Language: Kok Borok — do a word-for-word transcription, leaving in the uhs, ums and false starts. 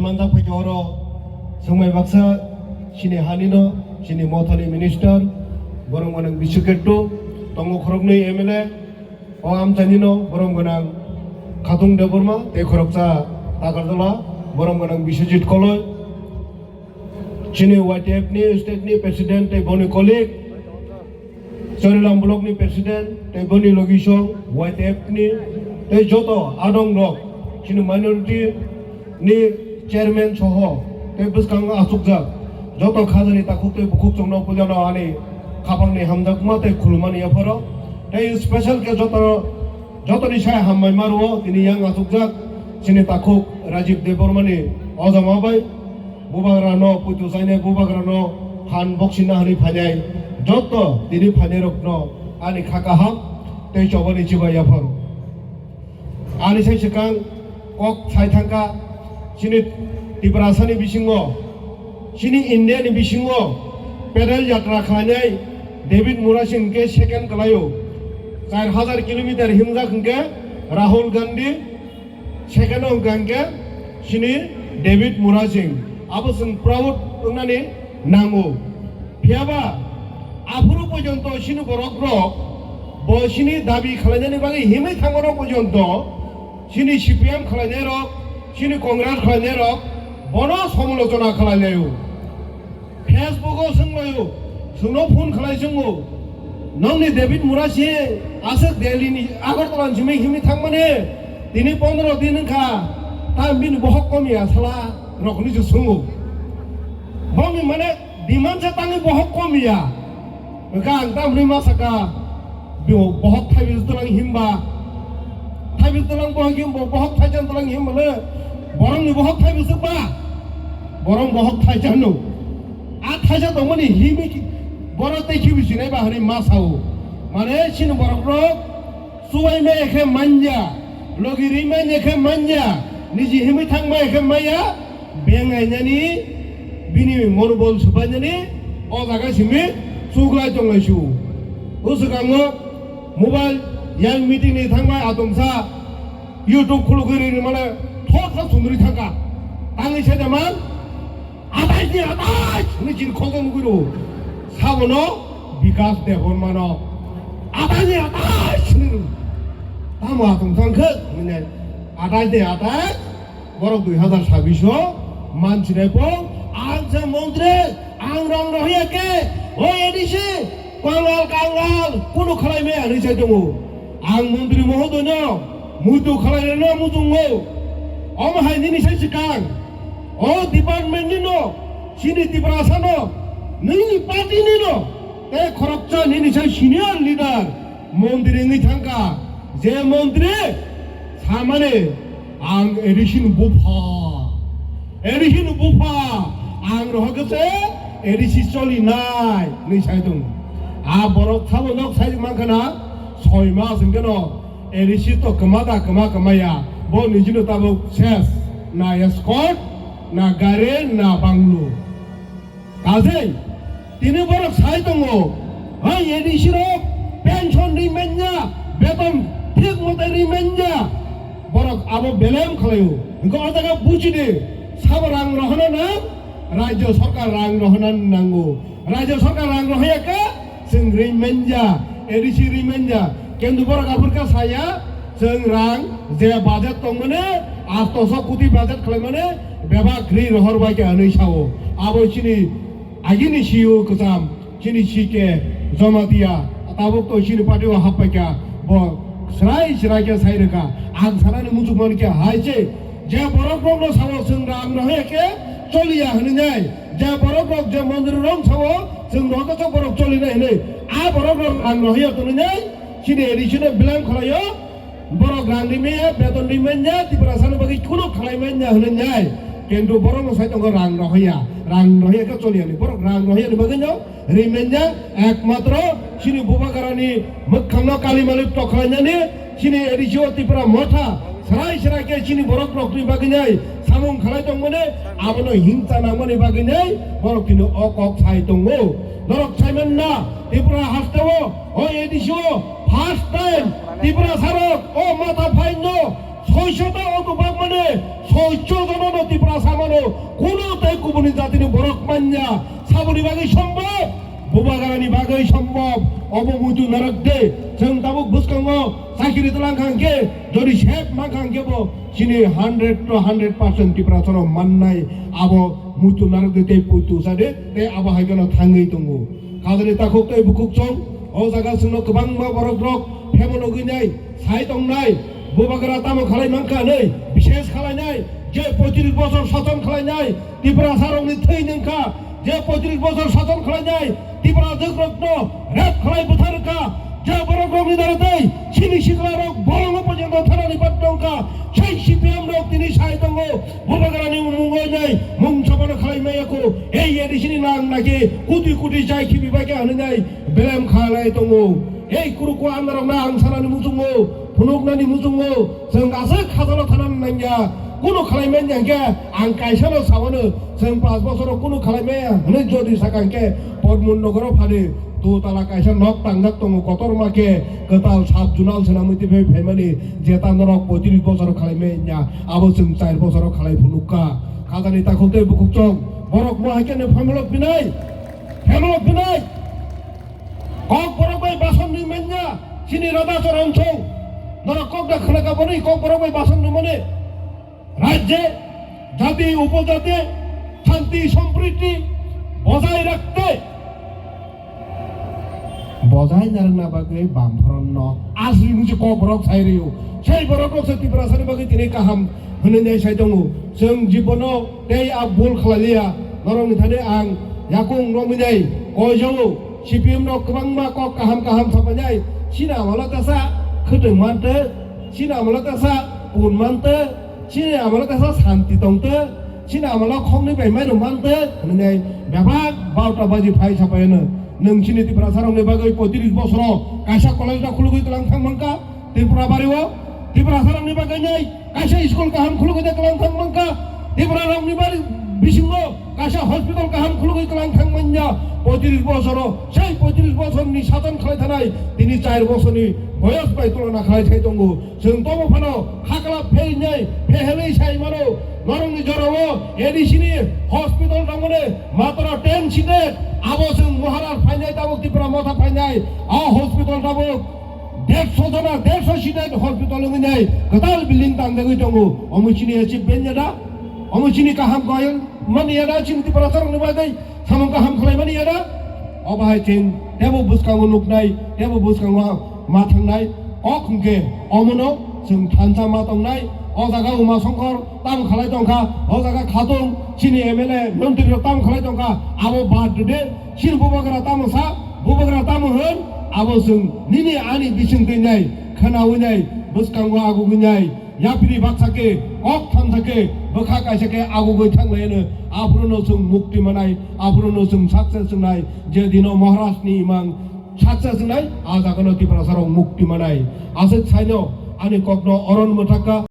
Ang tak phaikhe oro swngmai baksa chini hanino, chini mothani minister, borom gwnang Bishu Ketto, tongo khoroknwi M L A, o amchainino borom gwnang Khatung Debbarma tei khoroksa Takarjala, borom gwnang Biswajit Koloi, chini Y T F ni state ni president tei boni colleague, Chorilam block ni president tei boni logisong Y T F ni tei joto adong rok chini minority ni chairman soho tei bwskango achukjak joto khajani takhuk tei bukhuk chwngno puilano ani khapangni hamjakma tei khulumani yapharo tei special khe joto jotoni sai hambai maruo tini yang achukjak chini takhuk Rajiv Debbarmani ojama bai. Bubagrano puitu chainai, bubagrano phan boksina hwnwi phainai, joto tini phainairokno ani kha kaham tei chobani chibai yapharo. Ani sai swkang kok sai thangkha, chini Tiprasani bisingo, chini Indiani bisingo pedal yatra khlainai David Murasing hwnkhe second kwlaio, char hajar kilometer himjak hwnkhe Rahul Gandhi, second o hwnkha hwnkhe chini David Murasing, abo chwng proud wngnani nango. Phiyaba aphuru porjonto chini borok rok bo chini dabi khlainani bagwi himwi thangmano porjonto chini C P M khlainairok, chini Congress khlainairok bono somolochona khlailaio. Facebook o swnglaio, chwngno phone khlai chwngo. Nongni David Murasing aswk Delhi ni Agartala ni simi himwi thangmani tini pondro din wngkha, tam bini bohok kom ya sala rokni se swngwo. Bongni mane demand se tangwi bohok kom ya. Wngkha ang tamni ma saka, bo-, bohok thaibi tolang himba. Thaibi tolang bohok himba, bohok thaijan tolang himba le. Borokni bohok thaibi swkba. Borok bohok thaijano. A thaija tongmani himwi ki-, borok tei khibi sinai ba hwnwi ma sao. Mane chini borok rok chubai maya khe manya, logi ri manya khe manya, niji himwi thang maya khe maya, bengainani bini monobol swbainani o jaga simi chuklai tonglai su. O swkango mobile yang meeting ni thangbai atomsa YouTube khulugwi ri male thok thok sundri thangka. Tangwi sai da man. Atai ni atai! Hwnwi chini khokjak nugwi rwo. Sabono Bikas Debbarmano. Atai ni atai! Hwnwi rwo. Tamo atong thang khe? Hwnwi nai. Atai ni atai! Borok dui hazar sabbish o mansinai po, ang se montri, ang rang rohiya khe, o A D C, kangal, kangal, kunu khalai maya hwnwi sai tongo. Ang montri mohodoino muitu khalai rwna muchungo. Omo hai nini sai swkang. O department ni no, chini Tiprasa no, nini party ni no, tei khoroksa nini sai senior leader, montri wngwi thangkha. Je montri samani ang A D C ni bupha, A D C ni bupha, ang rohorkhe se A D C choli nai hwnwi sai tongo. A borok sabo nok sai mankha na, soi mas hwnkhe no A D C to kwma da, kwma kwma ya. Bo nijino tabuk ses. Na escort, na gari, na banglo. Kajei, tini borok sai tongo. Hai A D C rok pension ri manya, beton thik mote ri manya. Borok abo belem khlaio. Hwnkhe o jaga buji di, sabo rang rohorna nang, rajyo sarkar rang rohorna nango. Rajyo sarkar rang rohorya khe, chwng ri manya, A D C ri manya. Kintu borok aphurkha saya, chwng rang je budget tongmani, astoso koti budget khlaimani, bebak ri rohor bai kha hwnwi sao. Abo chini agini C E O kwcham, chini C K Jamatia, tabuk to chini party o happai kha, bo srai srai khe sai rwkha. Ang sanani muchung mani khe hai se, je borok rokno sao chwng rang rohorya khe choliya hwnwi nai, je borok rok je montri rok sao chwng rohorkha borok choli nai hwnwi, a borok rok rang rohorya tonwi nai, chini A D C no belem khlaio. Borok rang ri manya, beton ri manya, Tiprasani bagwi kunu khlai manya hwnwi nai. Kintu borokno sai tongo rang rohorya, rang rohorya khe choliya ni. Borok rang rohorya ni bagwi no ri manya, ekmatro chini bubagrani mwkhangno kali malik tokhlainani, chini A D C o Tipra Motha, srai srai khe chini borok rokni bagwi nai samung khlai tongmani, abono himcha nangmani bagwi nai borok tini o kok sai tongo. Norok saimanna Tripura hasteo o A D C o first time Tiprasarok o Motha phaino soichota o tubak mane soicho jono no Tiprasa Kuno tei kubuni jatini borok manya, saboni bagwi sombob, bubagrani bagwi sombob, obo muitu narwk de. Chwng tabuk bwskango chakiri twlang kha hwnkhe, jodi sep mankha hwnkhe bo chini hundred to hundred percent Tiprasano mannai, abo muitu narwk de tei puitu sa de, tei abo hai kheno thangwi tongo. Kajani takhuk tei bukhuk chwng, o jaga chwngno kwbangma borok rok phemologwi nai, sai tongnai, bubagra tamo khalai mankha hwnwi, bishes khalai nai, je poitris bosor sason khalai nai, Tiprasa rokni thwi nungkha, je poitris bosor sason khalai nai, Tipra dwkrokno rep khalai bwthar kha, je borok rokni dara tei chini sikla rok bolongo pojongno thanani bat tongkha, sei C P M rok tini sai tongo, bubagrani mungoi nai, mung sabano khalai maya ko, ei A D C ni nang naki, kuti kuti chai khibi bai khe hwnwi nai, belem khalai tongo. Ei kuruku anarokno ang sanani muchungo, phunuknani muchungo, chwng aswk khajalo thanani nangya. Kuno khalai manya hwnkhe ang kaisano sawano, chwng panch bosoro kuno khalai maya hwnwi jodi saka hwnkhe Pormon nogoro phani dotala kaisa nok tangjak tongo, kotorma khe kwtal sub zonal swnamwi twiphai phaimani jeta norok poitris bosoro khalai manya, abo chwng char bosoro khalai phunukha. Khajani takhuk tei bukhuk chwng borok mo hai khe phemolok binai, phemolok binai. Kokborok bai bason ni manya, chini Radha Charan Song. Norok kok da khna ka boni Kokborok bai bason ni mane. Rajye, jati, upojati, shanti, sampriti, bojai rakhte. Bojai narwkna bagwi Bamfront no asri mungsi Kokborok sai rw. Sei borok rok se Tiprasa ni bagwi tini kaham hwnwi nai sai tongo. Chwng jibono tei a bul khlai liya. Norokni thani ang yakung romwi nai koijago. C P M rok kwbangma kok kaham kaham sapainai. Chini amalo tesa khwtwng mantwi, chini amalo tesa kun mantwi, chini amalo tesa santi tongtwi, chini amalo khoknwi bai mano mantwi hwnwi bebak barota baji phai sapaino. Nwng chini Tiprasa rokni bagwi poitris bosoro kaisa college no khulugwi tlang thang mankha. Tripura bario Tiprasa rokni bagwi nai kaisa school kaham khulugwi de kwlang thang mankha. Tripura rokni bari bisingo kaisa hospital kaham khulugwi kwlang thang manya. Poitris bosoro, sei poitris bosorni sajon khlai thanai tini char bosorni boyos bai tulona khlai thai tongo. Chwng tobo phano khakla pheinai phehelwi sai mano. Norokni jorao A D C ni hospital tongmani matra ten seated. Abo chwng Maharaj phainai tabuk Tripura motha phainai. A hospital tabuk Dersho jona, dersho seated hospital wngwi nai kwtal building tangjagwi tongo. Omo chini achievement ya da? Omo chini kaham koi mani ya da? Chini Tiprasa rokni bagwi samung kaham khlai mani ya da? Obo hai chwng tebo bwskango nuknai, tebo bwskango ma thangnai. Kok hwnkhe omono chwng thansa ma tongnai. O jaga Uma Songkor tam khalai tongkha, o jaga Khatung chini M L A montri rok tam khalai tongkha, abo bad de. Chini bubagra tamo sa, bubagra tamo hwn, abo chwng nini ani bising twi nai, khwnawi nai, bwskango agugwi nai, yapri baksa khe, kok thamsa khe, bwkha kaisa khe agugwi thang lai hwno, aphuru no chwng mukti manai, aphuru no chwng success wngnai, je dino Maharaj ni imang success wngnai, a jaga no Tiprasa rok mukti manai. Aswk saino ani kok no oron mwthakha.